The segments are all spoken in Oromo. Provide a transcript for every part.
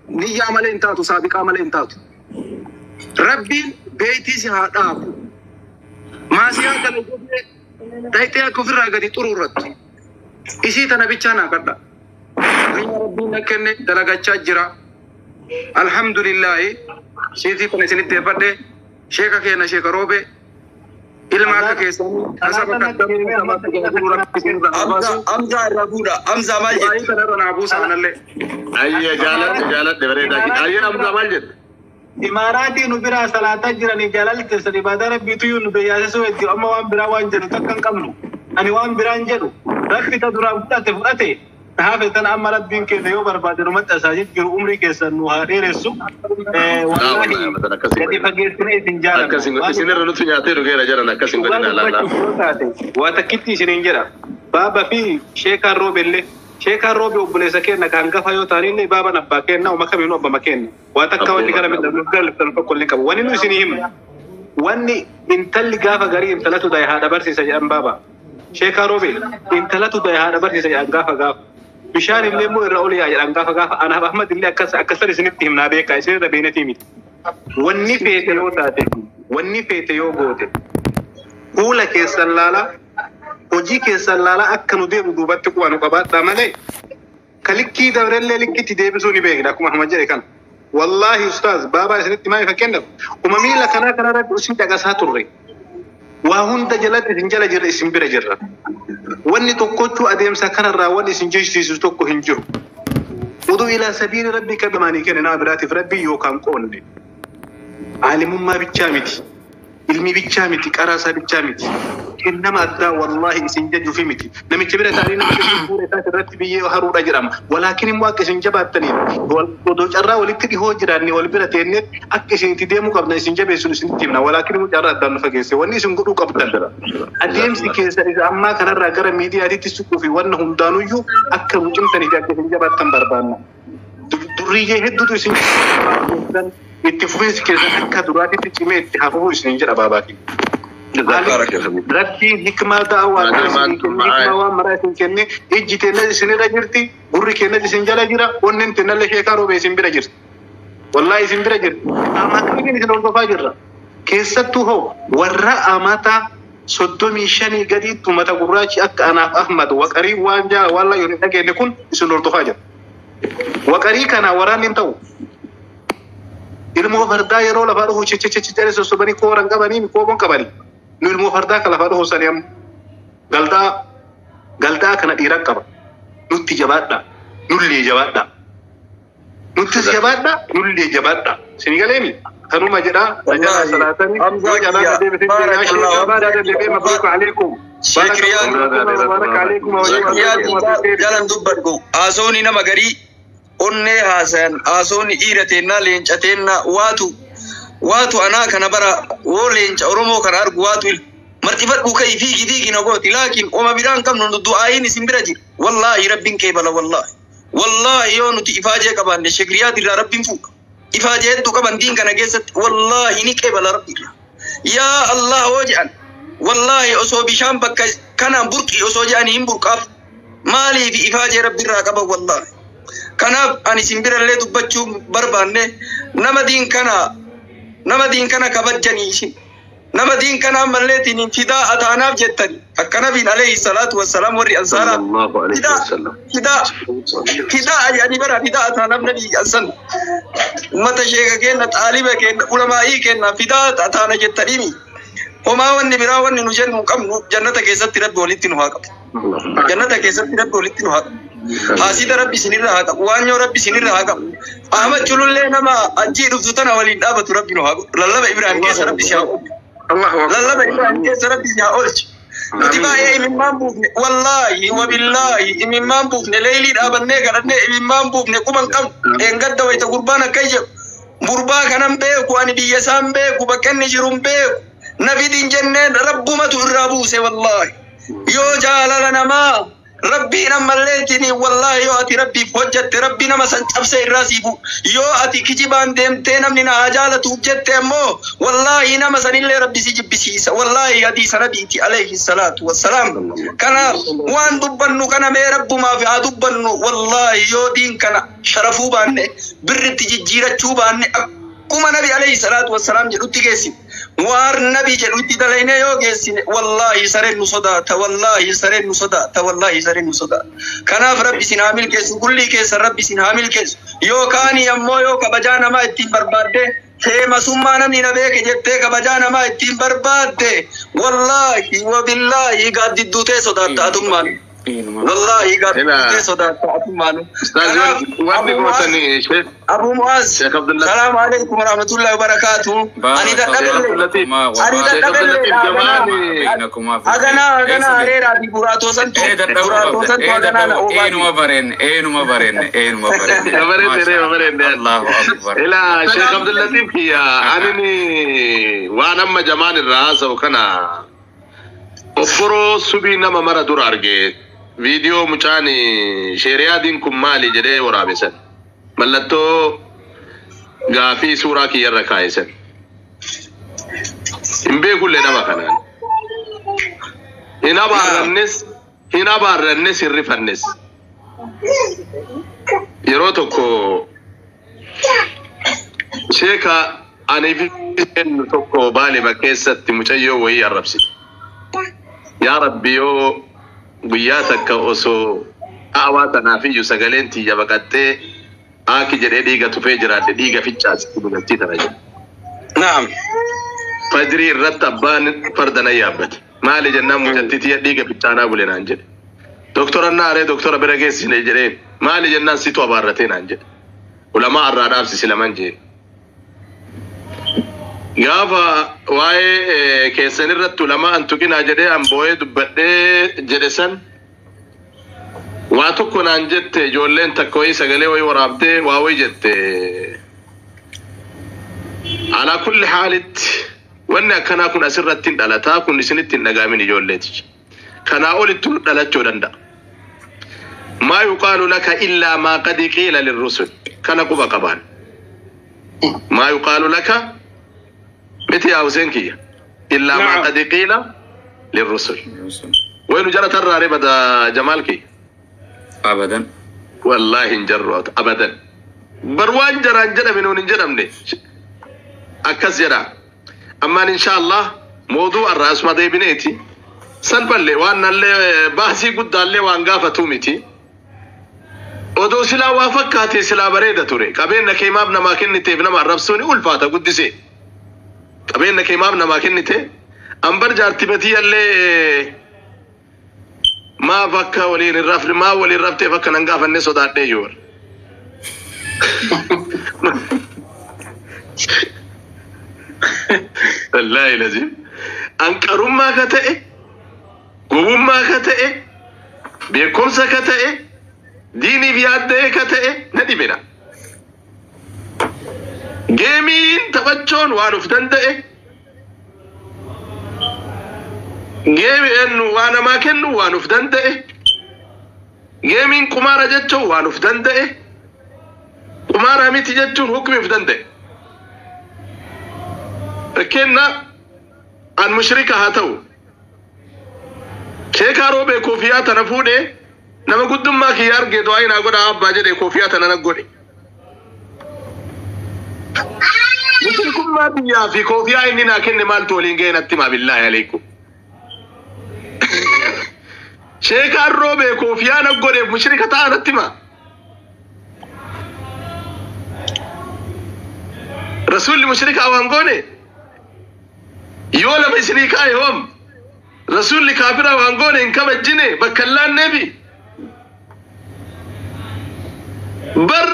Niyyaa malee hin taatu, saabiqaa malee hin taatu. Rabbiin beeytii si haa dhaabu. Maasiyaa dalagee dhayxee akka ofirraa gadi xuruurrattu. Isii tana bichaa naa kadha. Niyyaa Rabbiin na kenne dalagachaa jira. Alhamdulillaahi siitii kana isinitti eeffadhe sheeka keenya sheeka roobe ilma akka keessanii kasaba kadhamuu sabaatti gadi Rabbi isinirraa haa baasu. Amzaa irraa fuudha. Amzaa maal Waa'ee jette? kanarra naa buusa anallee. Ayya jaaladhe jaaladhe bareedaa. Ayya Hamzaa maal jette? Imaaraatii nu biraa salaataa jiranii jaalalli teessan ibaadaa rabbiitu iyyuu nu beyyaasisuu hedduu amma waan biraa waan jedhu takka hin qabnu. Ani waan biraan jedhu rabbi ta duraan fudhate fudhate hafe tan amma rabbiin keenya yoo barbaade nu maxxansaa jiru umrii keessan nu haa dheeressu. Wallaahi gadi fageessine isin jaalanna. Akkasin isinirra nuti nyaatee dhugeera jedhan akkasin godhina laala. Waa takkitti isiniin jedha. Baaba fi sheekaan roobellee sheekaan roobe obboleessa keenya kan hangafa yoo ta'an inni baaban abbaa keenya uma kamiinuu abbama keenya. Waa takka wanni gara midhaan gara liftan tokko illee qabu. Wanni nu isinii himnu wanni intalli gaafa garii intalatu da'e haadha barsiisa jedhan baaba. Sheekaan roobe intalatu da'e haadha barsiisa jedhan gaafa gaafa. Bishaan illee immoo irra ol yaa jedhan gaafa gaafa. Anaaf Ahmad illee akkas akkasan isinitti himnaa beekaa isinirra beenetii miti. Wanni feete yoo taate wanni feete yoo goote fuula keessan laalaa hojii keessan laalaa akka nu deemu duubatti quba nu qabaadhaa malee ka likkii dabrellee likkitti deebisuu ni beekna akkuma Ahmad jedhe kana. Wallaahi ustaaz baabaa isinitti maal fakkeenyaaf uma miila kanaa kanarratti isin dhaqasaa turre. Waa hunda jalatti isin jala jirra isin bira jirra. Wanni tokkochuu adeemsa kanarraa wanni isin jechisiisu tokko hin jiru. Uduu ilaa sabiili rabbii kadhamaanii kenne nama biraatiif rabbii yookaan qoonne. Aalimummaa bichaa miti. Ilmi bichaa miti. Qaraasaa bichaa miti. Kennama addaa wallaahi isin jajuufi miti. Namicha bira taa'anii nama fuula isaas irratti biyyee haruudha jedhama. Walaakin immoo akka isin jabaattaniif odoo carraa walitti dhihoo jiraanne wal bira teennee akka isin itti deemuu qabdan isin jabeessuun isinitti himna. Walaakin immoo carraa addaan nu fageesse. Wanni isin godhuu qabdan adeemsi keessan isa ammaa kanarraa gara miidiyaatitti siquu fi wanna hundaanuyyuu akka nu cimtanii fi akka isin jabaattan barbaanna. Durriyyee hedduutu isin itti fufiinsi keessan akka duraatitti cimee itti hafuu isin jedha baabaa keenya. Rabbiin hikmaa da'awaa hikmaa waan maraa isin kenne ijji teennas isinirra jirti gurri keennas isin jala jira onneen teennallee sheekaa roobee isin bira jirti. Wallaahi isin bira jirti. Amma akkamiin isin hordofaa jirra. Keessattuu hoo warra amata 35 gadiitti mata gurraachi akka anaaf Ahmad waqarii waan jaa waan layyoo hin dhageenye kun isin hordofaa jira. Waqarii kana waraanni hin ta'u. Ilmoo fardaa yeroo lafaa dhufu cichichichi jedhee sossobanii kooran qabanii kooboon qabanii. Nu ilmoo fardaa kan lafaa dhufu sanii amma galdaa galdaa kana dhiira qaba. Nutti jabaadha. Nullee jabaadha. Nuttis jabaadha. Nullee jabaadha. Isin galeemi? Kanuma jedha. Najala salaatanii. Yoo jalaa deebisee deebi'ee mabruuka alaikum. Jalan dubbadhu. Haasooni nama garii onnee haasayan haasooni dhiira teennaa leenca teennaa waatu waatu anaa kana bara woo leenca Oromoo kana argu waatu marxifadhu ka'i fiigi fiigi na gooti laakiin oma biraan qabnu nu du'aayin isin bira jira wallaahi rabbiin kee bala wallaahi wallaahi yoo nuti ifaajee qabaanne shekriyaat irraa rabbiin fuudha ifaajee hedduu qaban diin kana keessatti wallaahi ni qeebala rabbi irraa yaa Allah hoo jedhan wallaahi osoo bishaan bakka kanaan burqii osoo jedhanii hin burqaaf maaliif ifaajee rabbi irraa qaban wallaahi kanaaf ani isin birallee dubbachuu barbaanne nama diin kana nama diin kana kabajjanii isin nama diin kana ammalleetiin fidaa ataanaaf jettani akka nabiin alayhi salaatu wassalaam warri ansaaraa fidaa fidaa fidaa jedhanii bara fidaa ataanaaf nabii ansan ummata sheeka kenna xaaliba kenna ulamaa'ii kenna fidaa ataana jettaniimi homaa wanni biraa wanni nu jennu hin qabnu jannata keessatti rabbi walitti nu haa qabu jannata keessatti rabbi walitti nu haa qabu haasida rabbi isinirra haa qabu waanyoo rabbi isinirra haa qabu Ahmad Culullee nama ajjii dhuftu tana waliin dhaabatu rabbi nu haa godhu lallaba Ibrahim keessa rabbi si haa oolchu lallaba Ibrahim keessa rabbi si haa oolchu nuti baay'ee imimmaan buufne wallaahi wabillaahi imimmaan buufne leeylii dhaabannee kadhannee imimmaan buufne quban qabnu eengadda wayita gurbaan akka jedhu gurbaa kanan beeku ani biyya isaan beeku bakka inni jiru hin beeku nafidin jenneen rabbumatu irraa buuse wallaahi yoo jaalala namaa Rabbiin ammalleetiin wallaahi yoo ati rabbiif hojjette rabbi nama san cabsee irraa siifu yoo ati kijibaan deemtee namni na haa jaalatuuf jette ammoo wallaahi nama sanillee rabbi si jibbisiisa wallaahi hadiisa nabiiti alayhi salaatu wassalaam. Kanaaf waan dubbannu kana mee rabbumaaf haa dubbannu wallaahi yoo diin kana sharafuu baanne birritti jijjiirachuu baanne akkuma nabi alayhi salaatu wassalaam jedhutti geessine. Waan nabi jedhutti dalaynee yoo geessine wallaahi sareen nu sodaata wallaahi sareen nu sodaata wallaahi sareen nu sodaata. Kanaaf rabbi isin haa milkeessu kullii keessan rabbi isin haa milkeessu yookaan ammoo yoo kabajaa namaa ittiin barbaadde feemasummaa namni na beeke jettee kabajaa namaa ittiin barbaadde wallaahi wabillaahi gaaddidduu ta'e sodaatta atummaan. Wallaahi gaaddidduu ta'e sodaatta atummaan. Ustaaz wanni gootanii Sheekh Abu Muaz, Sheekh Abdullah salaam alaikum warahmatullahi wabarakatuh. Ani dadhabelle, ani dadhabelle, haganaa haganaa hareeraa fi buraatoo santu, buraatoo santu haganaa na oobaa. Eenuma bareen, eenuma bareen, eenuma bareen. Bareedde bareedde. Allahu akbar. Ila Sheekh Abdullatif kiyya anini waan amma jamaan irraa haasa'u kana obboroo subii nama mara dura arge viidiyoo mucaan sheeriyaadiin kun maali jedhee waraabe san mallattoo gaafii suuraa kiyyarra kaa'e san hin beekullee nama kanaan hin abaarrannes hin abaarrannes hin rifannes yeroo tokko sheeka ani fi tokko baalima keessatti mucayyoo wayii arrabsite. Yaa Rabbi yoo guyyaa takka osoo haawaa tanaaf iyyuu sagaleen tiyya baqattee aaki jedhee dhiiga tufee jiraadhe dhiiga fichaasitti dubartii tana jedhe. Naam. Fajrii irratti abbaan farda na yaabbate. Maali jennaan mucattii tiyya dhiiga fichaanaa bule naan jedhe. Doktora naaree doktora bira geessine jedheen maali jennaan situ abaarratee naan jedhe. Ulamaa irraa dhaabsisi laman jeen. Gaafa waa'ee keessan irratti ulamaa an tuqinaa jedhee an boo'ee dubbadhee jedhe san waa tokko naan jette ijoolleen takka wayii sagalee wayii waraabdee waa wayii jette. Alaa kulli haalitti wanni akkanaa kun asirratti hin dhalataa kun isinitti hin dhagaamin ijoolleeticha. Kanaa olitti nu dhalachuu danda'a. Maa yuqaalu laka illaa maa qad qiila lirrusul kana quba qabaan. Maa yuqaalu laka miti yaa Huseen kiyya illaa maa qad qiila lirrusul. Waynu jara tarraaree bada jamaal kiyya. Abadan. Wallaahi hin jarru abadan. Bar waan jaraan jedhame nuun hin jedhamne akkas jedha. Ammaan insha Allah mooduu arraa asuma deebineeti. Salphallee waan nallee baasii guddaallee waan gaafatu miti. Odoo silaa waa fakkaate silaa bareeda ture. Qabeenya kee maaf namaa kenniteef nama arrabsuun ulfaata guddisee. Qabeenya kee maaf namaa kennite ambar jaartibatii allee maaf akka waliin hin rafne maaf waliin rafteef akka nan gaafanne sodaadhee yoo. Wallaahi lazim. Anqarummaa ka ta'e gowwummaa ka ta'e beekumsa ka ta'e diiniif yaadda'ee ka ta'e na dhibedha. Geemiin taphachuun waan of danda'e geemiin waa namaa kennu waan of danda'e geemiin qumaara jechuun waan of danda'e qumaara miti jechuun hukmi of danda'e. Fakkeenya an mushrika haa ta'u sheekaa roobee koofiyaa tana fuudhee nama guddummaa kiyya argee du'aa naa godha abbaa jedhee koofiyaa tana na godhe. Mushrikummaa biyyaa fi koofiyaa inni naa kenne maaltu waliin ga'e natti himaa billaahi aleekum. Sheekaan roobee koofiyaa na godheef mushrika ta'a natti himaa. Rasuulli mushrika waan goone yoo lama isinii kaa'e hoom rasuulli kaafira waan goone hin kabajjine bakka hin laanneefi. Bar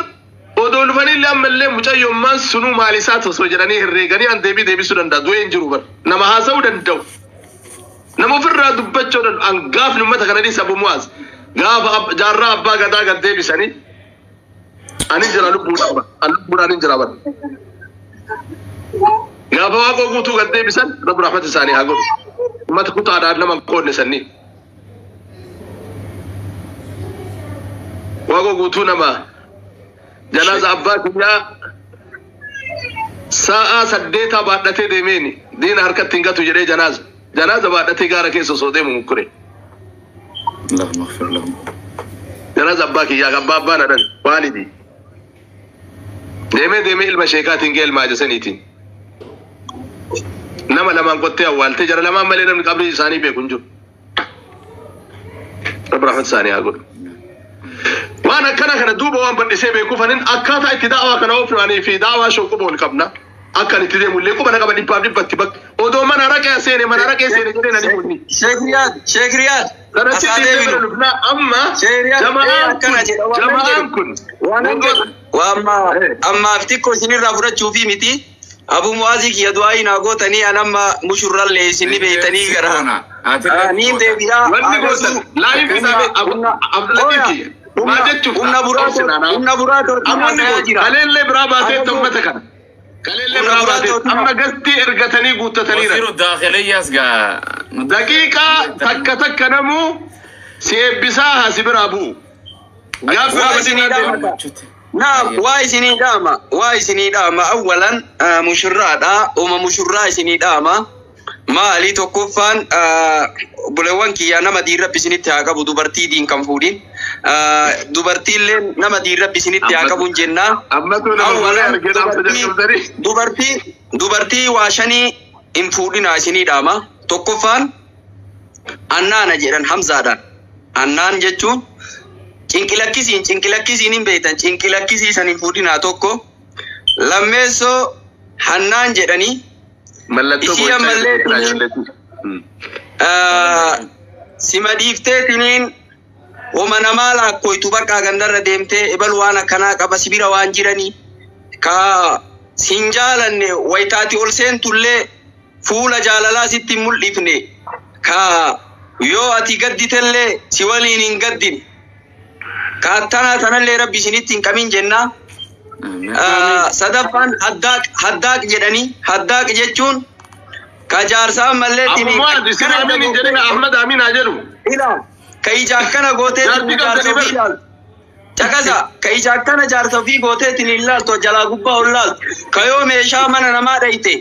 odoo dhufanillee ammallee mucayyummaan sunuu maal isaa osoo jedhanii herreeganii an deebii deebisuu danda'a du'ee hin jiru bar nama haasa'uu danda'u nama ofirraa dubbachuu danda'u an gaafni uummata kana dhiisa Abu Mu'aaz gaafa jaarraa abbaa gadaa gad deebisanii ani jira lubbuudhaan bar an lubbuudhaan hin jira bar gaafa waaqoo guutuu gad deebisan rabbi rahmata isaanii haa godhu uummata kutaadhaan nama hin qoodne sanii. Waaqoo guutuu nama janaaza abbaa kiyyaa sa'aa 8 baadhatee deemeeni diina harkatti hin gatu jedhee janaaza baadhatee gaara keessa osoo deemu mukkure. Allahumma ighfir lahum. Janaaza abbaa kiyyaa abbaa abbaa na dhale waalidi. Deemee deemee ilma sheekaatiin ga'e ilma ajasaniitiin. Nama lamaan qottee awwaaltee jara lamaan malee namni qabrii isaanii beeku hin jiru. Rabbi rahmat isaanii haa godhu. Waan akkana kana duuba waan bal'isee beekuuf anin akkaataa itti da'awaa kana oofnanii fi da'awaa shooquba ol qabna. Akkan itti deemu illee quba na qaba dhibbaaf dhibbatti bakka odoo mana raqee seene mana raqee seene jedhee nani mul'i. Sheekh Riyaad, Sheekh Riyaad. Kanatti Asaa dhiisee bira deebinu. dhufnaa amma Sheekh Riyaad, jama'aan akkana kun jedha waan nan jama'aan jedhu. kun Waan nan jedhu. Waa amma ammaaf xiqqoo isinirraa fudhachuufi miti. Abu Mu'aazii kiyya du'aa naa gootanii an amma mushurrallee isin ni beeytanii gara. Niin deebi'aa. Wanni gootan laayif isaa Abdulatif kiyya. Maal jechuuf Humna buraatoo humna buraatoo amma inni haasa'aa gootu jira. kaleellee biraa baasee Adabuu. ummata kana. Kaleellee Humna biraa baasee buraatoo amma gastii ergatanii guuttataniira. Wasiiru daakhiliyyaas gaa. Daqiiqaa takka takka namuu si eebbisaa haa si biraa bu'u. Gaaffii Waa nama isinii deemu. dhaamata. Naam, waa isinii dhaama, waa isinii dhaama. Awwalan mushurraadha, uma mushurraa isinii dhaama. Maali tokkoffaan obboleewwan kiyyaa nama diin rabbi isinitti haa qabu dubartii diin kan fuudhin. Dubartiillee nama diin rabbi isinitti haa qabu hin jennaa. Ammatu nama fuudhee Awwalan argee dhaamsa jalqabdanii. dubartii waa shanii hin fuudhinaa isinii dhaama. Tokkoffaan annaana jedhan Hamzaadhaan. Annaan jechuun cinqilakkisiin cinqilakkisiin hin beektan cinqilakkisiisan hin fuudhinaa tokko. Lammeessoo hannaan jedhanii Mallattoo Ishii bochaa ammallee jira ijoolleetti. Sima dhiifteetiniin homa namaa laakkoytu bakka gandarra deemtee ebal waan akkanaa qaba sibira waan jiranii ka sin jaalanne wayitaati ol seentullee fuula jaalalaa sitti hin mul'ifne ka yoo ati gadditellee si waliin hin gaddine ka akkanaa tanallee rabbi isinitti hin qabin jennaa. Sadaffaan haddaaq haddaaq jedhanii haddaaq jechuun ka jaarsaa mallee Abu Mu'aaz isin amiin hin jedhin Ahmad amiin haa jedhu. Ila ka ija akkana gooteetiin Jaartii jaarsa qabdanii ofii bar. ilaaltu. Caqasa ka ija akkana jaarsa ofii gooteetiin hin ilaaltu jalaa gubbaa ol laaltu. Ka yoo meeshaa mana namaa dhayite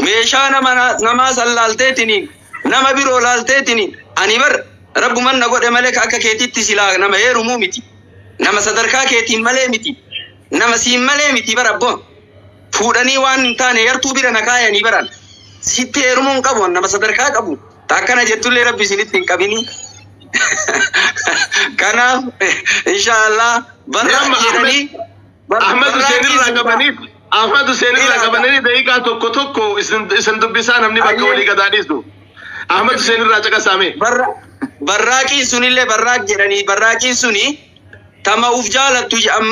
meeshaa nama namaa san laalteetiin nama biroo laalteetiin ani bar rabbuman na godhe malee ka akka keetitti silaa nama heerumuu miti. Nama sadarkaa keetiin malee miti. Nama siin malee miti bar abboon. Fuudhanii waan hin taane yartuu bira na kaayanii baran. Sitti heerumuu hin qabu nama sadarkaa qabu. Ta akkana jettullee rabbi isinitti hin qabini. Kanaaf inshaallah barra Amma jedhanii Ahmad Hussein irraa qabaniif Ahmad Hussein irraa qabanii daqiiqaa tokko tokko isin dubbisaa namni bakka Ayyee. walii gadaa dhiisu. Ahmad Hussein irraa caqasaame. Barra barraaqiin sunillee barraaq jedhanii barraaqiin suni tama uf jaalattu jedhan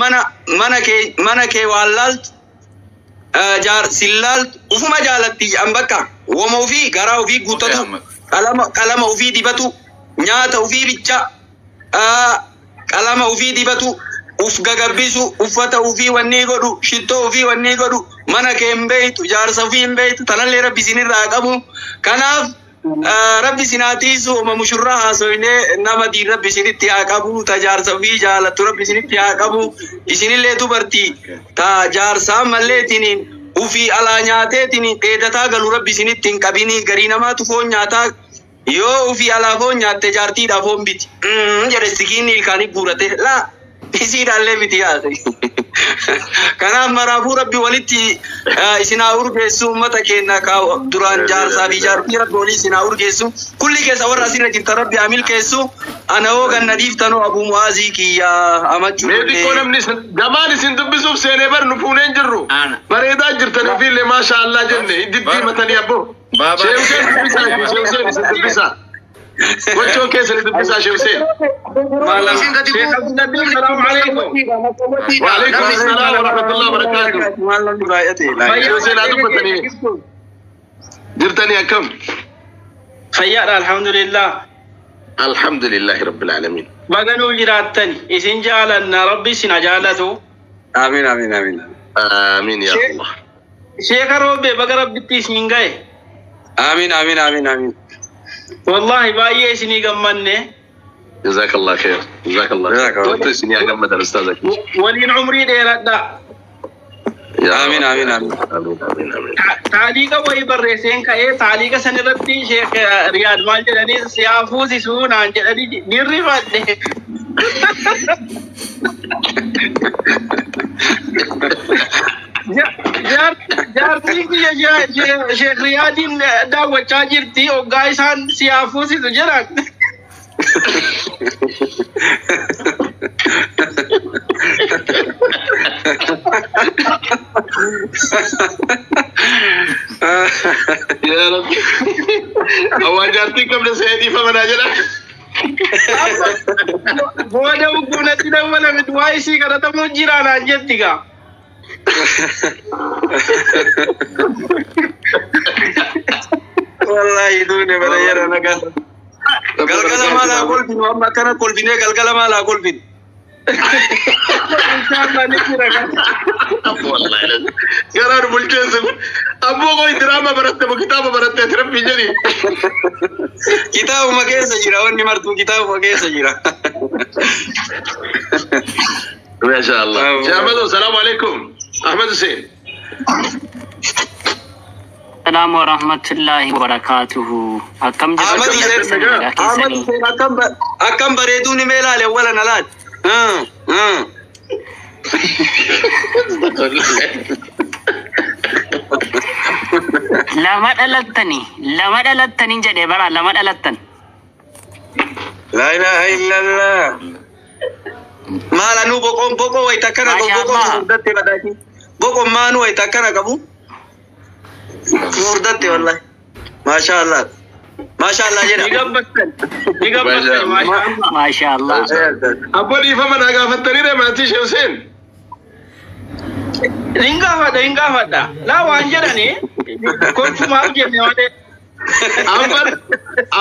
mana kee waan laaltu jaar sin laaltu ufuma jaalatti jedhan bakka woma ofii garaa ofii guuttatu qalama ofii dibatu nyaata ofii bicha qalama ofii dibatu uf gagabbisu uffata ofii wanni godhu shittoo ofii wanni godhu mana kee hin beeytu jaarsa ofii hin beeytu tanallee rabbi isinirraa qabu kanaaf rabbi isin haa tiisu oma mushurraa haasoynee nama diin rabbi isinitti haa qabu ta jaarsa ofii jaalattu rabbi isinitti haa qabu isinillee dubartii ta jaarsaa malleetiniin ufii alaa nyaateetiniin dheedataa galu rabbi isinitti hin qabinii garii namaatu foon nyaataa yoo ufii alaa foon nyaatte jaartiidhaa foon biti jedhe sikiinni ilkaanii guurate laa isiidhaallee miti yaase. Kanaaf maraafuu rabbi walitti isin haa urgeessu uummata keenya ka duraan jaarsaa fi jaartii rabbi walii isin haa urgeessu kulli keessa warra asirra jirtan rabbi haa milkeessu ana hoo ganna dhiiftanoo Abuu Mu'aazii kiyyaa amachuu Mee xiqqoo namni gamaan isin dubbisuuf seenee bar nu fuunee hin jirru. Ana. Bareedaa jirtan ofiillee maasha Allah jenne diddiimatanii abboo. Baaba. Sheekh Hussein dubbisaa Sheekh Hussein isin dubbisaa. Gochoon keessan dubbisaa Sheekh Hussein. Isin gadi Sheekh Abdulaziz, salaamu alaikum. Waalaikum salaam wa rahmatullahi wa barakaatuh. Maal namni baay'ate Sheekh Hussein haa dubbatanii. Jirtanii akkam? Fayyaadha alhamdulillah. Alhamdulillahi rabbil alamin. Baga nuu jiraattan isin jaalanna rabbi isin haa jaalatu. Amiin amiin amiin. Amiin yaa Allah. Sheeka Roobee baga rabbitti isin ga'e. Amiin amiin amiin amiin. Wallahi baay'ee isinii gammanne. Jazakallah khair. Jazakallah khair. Jazakallah. Toltu isin yaa gammadan ustaaza keenya. Waliin umrii dheeradha. Amiin amiin amiin. Amiin amiin amiin. Taaliiqa wayii barreesseen ka'ee taaliiqa san irratti Sheekh Riyaad maal jedhanii siyaa fuusisuu naan jedhanii ni rifadhe. Jaartiin kiyya Sheekh Riyaadiin daawwachaa jirti hoggaa isaan siyaa fuusisu jedhan. Yaa Rabbi. Awwaan jaartiin qabna seetii famanaa jedha. Booda hukumnatti dawwalame waa isii kadhatamuu jira naan jetti gaa. Wallahi duune bara yara nagaa. Galgala maalaa kolfinu amma akkana kolfinee galgala maalaa kolfinu. Inshallah ni jira gaa. Wallahi. Garaan bulcheessu kun abboo koo diraama baratte moo kitaaba baratte ati rabbi jedhi. Kitaabuma keessa jira wanni martuu kitaabuma keessa jira. Masha Allah. Sheekh Ahmed, salaamu alaikum. Ahmed Hussein. Salaamu warahmatullahi wabarakatuhu. Akkam Ahmad jirtu Hussein nagaa Ahmad keessanii? Hussein akkam bareeduu ni mee laale wala na laal. Lama dhalattanii, lama dhalattanii jedhee bara lama dhalattan. La ilaha illallah. Maal anuu boqoon boqoo wayita akkana qabu Masha boqoon Allah. furdatte badhaati. Boqoon maanuu wayita akkana qabu furdatte wallahi. Masha Allah. Masha Allah Ni jedha. gammaddan. Ni gammaddan maasha Allah. Maasha Allah. Abboo dhiifama naa gaafattanii ree maatii Sheekh Hussein. Hin gaafadha hin gaafadha. Laa waan jedhani kolfumaaf jenne malee. Amma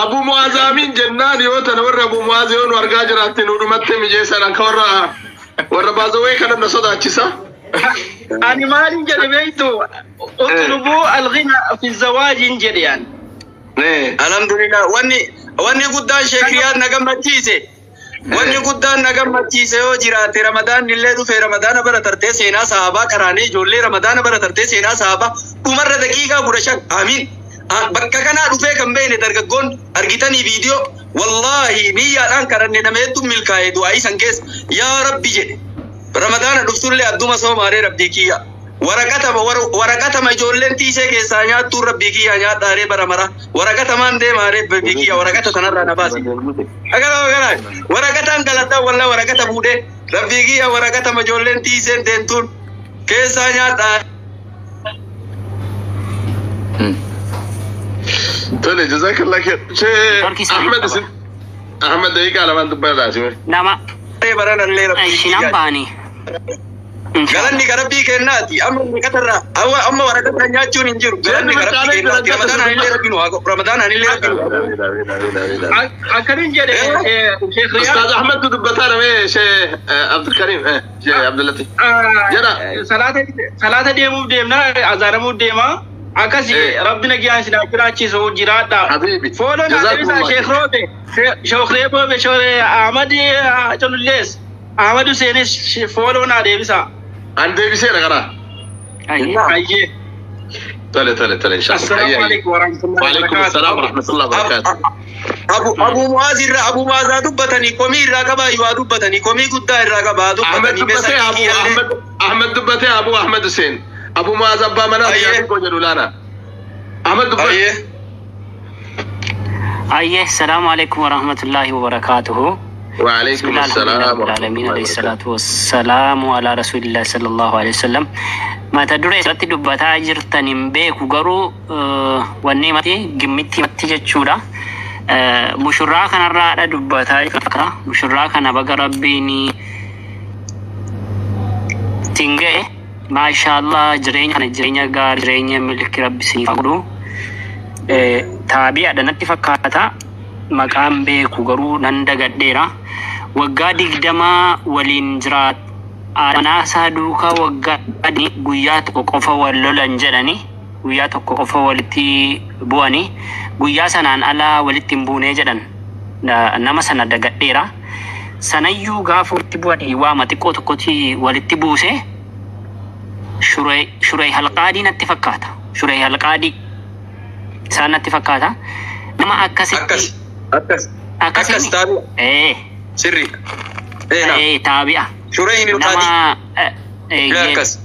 Abu Mu'aazaamin jennaan yoo tana warra Abu Mu'aaz yoo nu argaa jiraatte nu dhumatti mijeessan akka warra baazawee kana na sodaachisa. Ani maalin jedhe beektu utlubuu alghina fi zawaajin jedhe ani. Nee. Alhamdulillah wanni guddaan Sheekh Riyaad na gammachiise. Wanni guddaan na gammachiise yoo jiraate Ramadaan illee dhufe Ramadaana bara tartee seenaa sahabaa qaraanee ijoollee Ramadaana bara tartee seenaa sahabaa dhumarra daqiiqaa 15 amiin. Bakka kanaa dhufee kan beekne dargaggoon argitanii viidiyoo wallaahi niyyaadhaan kadhanne nama hedduun milkaa'e du'aayii san keessa yaa rabbi jedhe. Ramadaana dhuftullee adduma soomaaree rabbii kiyya. Waraqatama ijoolleen tiisee keessaa nyaattuun rabbii kiyya nyaadhaaree bara mara. Waraqatamaan deemaaree rabbii kiyya waraqata sanarraa na baasi. Agala agala waraqataan galataa walla waraqata fuudhee rabbii kiyya waraqatama ijoolleen tiiseen deemtuun keessaa nyaadhaa. Tole jazakallah khair. Sheekh Torki isaanii Ahmed qaba. isin Ahmed daqiiqaa lamaan dubbadhaa sime. Nama Baranallee rabbii ishinan kiyya. ba'anii. Galanni ka rabbii kennaati. Amma waraqatarraa amma waraqatarraa nyaachuun hin jiru. Galanni ka rabbii kennaati. Ramadaan anillee rabbi nu haa godhu. Ramadaan anillee rabbi nu haa godhu. Akkanin jedhe Sheekh Riyaad. Ustaaz Ahmed dubbataa namee Sheekh Abdulkarim Sheekh Abdullatif. Jedha. Salaata deemuuf deemna azaanamuuf deema. Akkasi rabbi nagaan isin haa jiraachisu jiraadha. Habibi. Fooloo naa deebisaa Sheekh Roobe. Sheekh Roobe Sheekh Ahmad Culullees. Ahmad Huseenis fooloo naa deebisaa. An deebiseera karaa. Ayyee. Tole tole tole inshallah. Assalaamu alaikum warahmatullahi Waalaikum assalam warahmatullahi wabarakatuh. Abu Muaz irraa Abu Muaz haa dubbatanii komii irraa qabaa yoo haa dubbatanii komii guddaa irraa qabaa haa Ahmed dubbatanii dubbatee Abu Ahmed Ahmed dubbatee Abu Ahmed Hussein. Abu Muaz abbaa manaa Ayyee. biyyaa jedhu laana. Ahmed dubbatee. Ayyee. Ayyee, salaamu alaikum warahmatullahi wabarakatuhu. وعليكم بسم الله الحمد لله السلام رب العالمين عليه الصلاة والسلام على رسول الله صلى الله عليه وسلم. Mata duree irratti dubbataa jirtan hin beeku garuu wanni mati gimmitti matti jechuudha. Mushurraa kanarraadha dubbataa jirta. Mushurraa kana baga rabbiin ittiin ga'e. Maashaallah jireenya kana jireenya gaarii jireenya milki rabbi siif haa godhu. Taabi'aadha natti fakkaata. Maqaan beeku garuu nan dagadheera. Waggaa 20 waliin jiraat. Manaasaa duukaa waggaa 3 guyyaa tokko qofa wal lolan jedhani. Guyyaa tokko qofa walitti bu'ani. Guyyaa sanaan alaa walitti hin buunee jedhan. Nama sana dagadheera. Sanayyuu gaafa walitti bu'anii waama xiqqoo tokkotti walitti buuse, Shuree Halqaadii natti fakkaata. Shuree Halqaadii isaan natti fakkaata. Nama akkasitti. Akkas. Akkas. Akkas taabi'a. Ee. Sirri. Ee, taabi'a. Shuree hin Nama Akkas.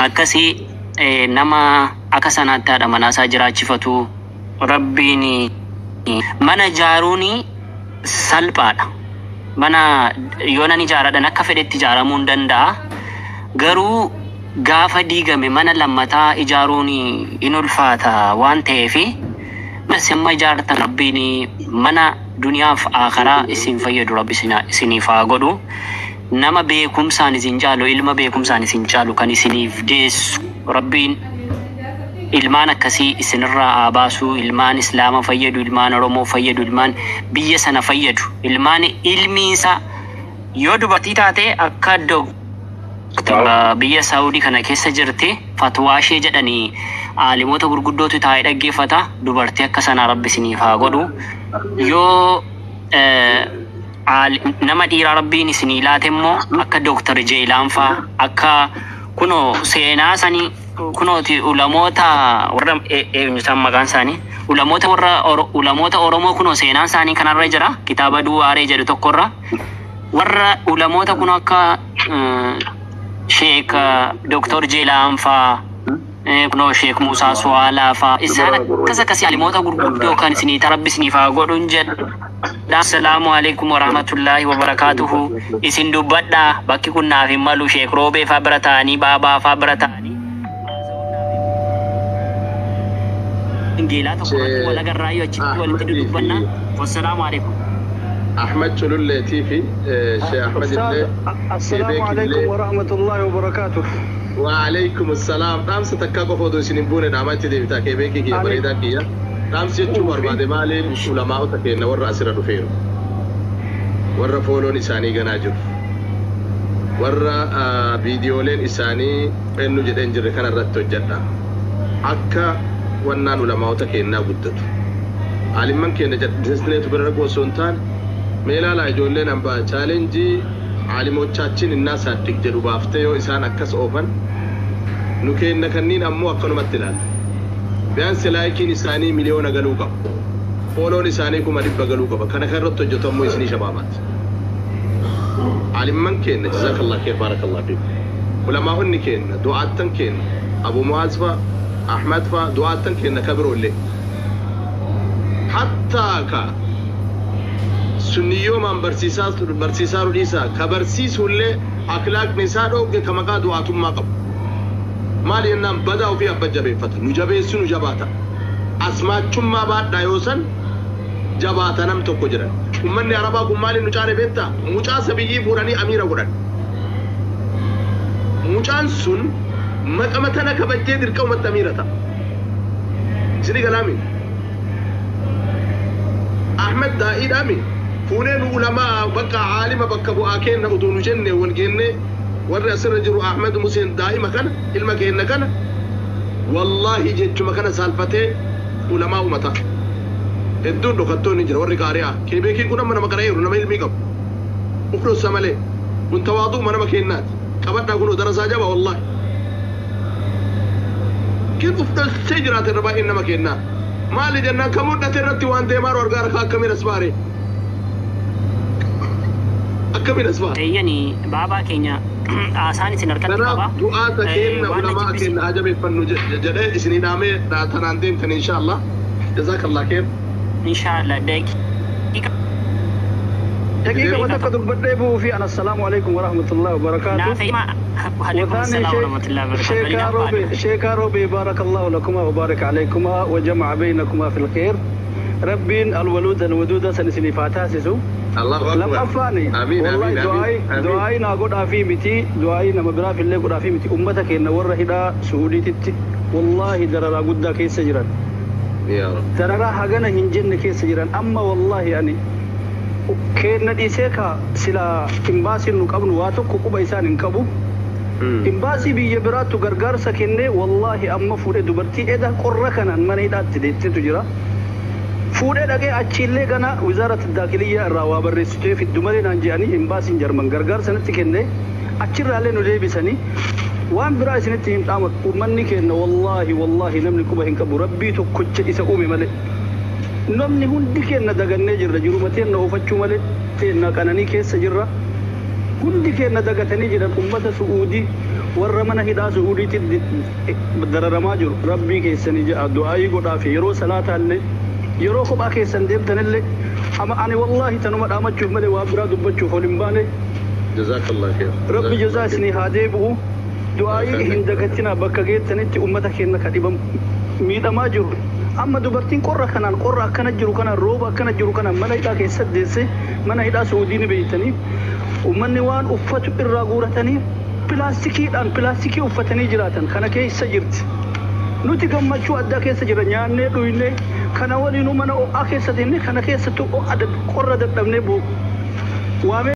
Akkasii nama akka sanaatti haadha manaasaa jiraachifatu. Rabbiin mana ijaaruun salphaadha. Mana yoo nan ijaaradhan akka fedhetti ijaaramuu hin danda'a. Garuu gaafa diigame mana lammataa ijaaruun in ulfaata waan ta'eef, mana amma ijaartan Rabbiin mana duniyaaf akhiraa isin fayyadu Rabbi isiniif haa godhu. Nama beekumsaan isin caalu, ilma beekumsaan isin caalu kan isiniif deessu, Rabbiin ilmaan akkasii isinirraa haa baasu. Ilmaan Islaama fayyadu, ilmaan Oromoo fayyadu, ilmaan biyya sana fayyadu, ilmaan ilmi isaa yoo dubartii taate akka biyya Saawudii kana keessa jirti fatwaa ishee jedhanii aalimoota gurguddootu taa'ee dhaggeeffata. Dubartii akka sanaa Rabbi isiniif haa godhu. Yoo nama dhiiraa Rabbiin isinii laate immoo akka Dooktar Jeelaan faa, akka kunoo seenaa sanii kunooti, ulamoota warra eenyu isaan maqaan isaanii, ulamoota warra ulamoota Oromoo, kunoo seenaan isaanii kanarra jira, kitaaba Duwaaree jedhu tokkorra. Warra ulamoota kun akka Sheek Dooktor Jeelaan faa, kunoo Sheek Muusaa Suwaalaa faa, isaan akkas akkasii alimoota gurguddoo kan isinii Rabbi isiniif haa godhuun jedha. Assalaamu alaikum warahmatullaahi wabarakaatuhu. Isin dubbadhaa, bakki kun naaf hin malu. Sheek Roobee faa bira ta'anii, Baabaa faa bira ta'anii. Ingeelaa tokko irratti wal agarraayyuu achitti walitti dudubbanna. Wassalaamu alaikum. Ahmad Cululleetii fi Sheekh Ahmad illee. السلام عليكم ورحمة الله وبركاته. وعليكم السلام. Dhaamsa takkaa qofa odoo isin hin buune dhaamatti deebitaa kee beekii kiyya bareedaa kiyya. Dhaamsi jechuun barbaade maali? Ulamaa'ota keenya warra asirra dhufeeru. Warra fooloon isaanii ganaa jiru. Warra viidiyooleen isaanii eenyu jedheen jirre kana irratti hojjedha. Akka wannaan ulamaa'ota keenyaa guddatu. Alimman keenya jallisneetu bira dhaqu osoo hin taane, mee ilaalaa, ijoolleen hambaa challenge aalimochaachin innaa saaddiq jedhu baaftee yoo isaan akkas oofan, nu kenna kanniin ammoo akkanumatti ilaalla. Biyaansi likeiin isaanii 1 miliyoona galuu qaba. Fooloon isaanii 100,000 galuu qaba. Kana kan irratti hojjetu ammoo isinii shabaabaati. Alimman keenya, jazakallah khair, barakallah fiikum. Ulamaa'onni keenya, du'aattan keenya, Abu Mu'aaz fa'a, Ahmad fa'a, du'aattan keenya ka biroollee. Hattaa ka sunniyyoomaan barsiisaa barsiisaa dhiisaa ka barsiisullee akhlaaqni isaa dhoogge ka maqaa du'aatummaa qabu. Maali jennaan, badaa ofii abba jabeeffata. Nu jabeessu nu jabaata. Asmaachummaa baadhaa yoo san jabaata nam tokko jedhan. Ummanni Arabaa kun maaliin nu caale beektaa? Mucaa sabiyyii fuudhanii amiira godhan. Mucaan sun maqama tana kabajjee dirqamatti amiira ta'a. Isinii galaami? Ahmed daa'iidhaami. Fuunee nu ulamaa bakka aalima bakka bu'aa kenna utuu nu jenne wal geenne, warri asirra jiru Ahmed Museen daa'ima kana, ilma keenna kana, wallaahi jechuma kana saalfatee ulamaa uumata. Hedduun dhokattoonni jira warri qaari'aa. Keebeekiin kun amma nama qara'eeru, nama ilmii qabu. Uf dhossa malee. Kun tawaaduu nama kennaati. Qabadhaa, kun darasaa jaba wallaahi. Kin uf dhossee jiraate irra baay'een nama kennaa. Maali jennaan, kan mul'ate irratti waan deemaa jiru argaa harkaa akkamiin as baare? Akkamiin as baare? Eeyyani, baabaa keenya, haasaan isin harkatti qaba. Kanaaf du'aata kenna Waan na ulamaa jibbisiisu. kenna haa jabeeffannu jedhee isinii dhaamee tanaan deemtan insha Allah. Jazakallah khair. Inshallah daqiiqa. دقيقة وتبقى دبدي في أنا. السلام عليكم ورحمة الله وبركاته. Naaf hima. Waalaikum وثاني salaam شيء warahmatullahi wabarakatuh. شيخ روبي، شيخ روبي، بارك الله لكما وبارك عليكما وجمع بينكما في الخير. ربين الولود الودود سنسني فاتاسسو. Allahu akbar. Lamaffaani Amiin, wallahi amiin, amiin, du'aayi amiin. Du'aayi naa godhaa fi miti, du'aayi nama biraa fillee godhaa fi miti. Ummata keenya warra hidhaa Suudiititti wallahi dararaa guddaa keessa jiran, Yaa Rabbi. Dararaa hagana hin jenne keessa jiran. Amma wallahi ani keenna dhiisee ka sila imbaasiin nu qabnu waa tokko quba isaan hin qabu. Imbaasii biyya biraattu gargaarsa kennee wallahi amma fuudhee dubartii eda qorra kanaan mana hidhaatti deettetu jira. Fuudhee dhaqee achiillee gana wizaarat daakiliyyaa irraa waa barreessitee fiddu malee naan jedhanii imbaasiin Jarman gargaarsa natti kenne achirraallee nu deebisanii waan biraa isinitti hin dhaamu. Uummanni keenya wallaahi wallaahi namni quba hin qabu rabbii tokkocha isa uume malee. Namni hundi keenya dagannee jirra, jiruma teenna oofachuu malee teenna qananii keessa jirra. Hundi keenya dagatanii jiran ummata Su'uudii warra mana hidhaa Su'uudiitti dararamaa jiru rabbii keessanii jedha du'aayii godhaa fi yeroo salaataallee yeroo kophaa keessan deemtanillee ama ani wallaahi tanuma dhaamachuuf malee waan biraa dubbachuuf ol hin baane. Jazakallah khair. Rabbi jazaa isinii haa deebi'u. Du'aayii hin dagatinaa bakka geettanitti ummata keenya ka dhibam miidhamaa jiru. Amma dubartiin qorra kanaan qorra akkana jiru kanaan rooba akkana jiru kanaan mana hidhaa keessatti deesse mana hidhaa Su'uudii ni beeytanii uummanni waan uffatu irraa guuratanii pilaastikiidhaan pilaastikii uffatanii jiraatan kana keessa jirti. Nuti gammachuu addaa keessa jira nyaannee dhuynee kana waliinuu mana ho'aa keessa deemnee kana keessattuu ho'a qorra dadhabnee waamee.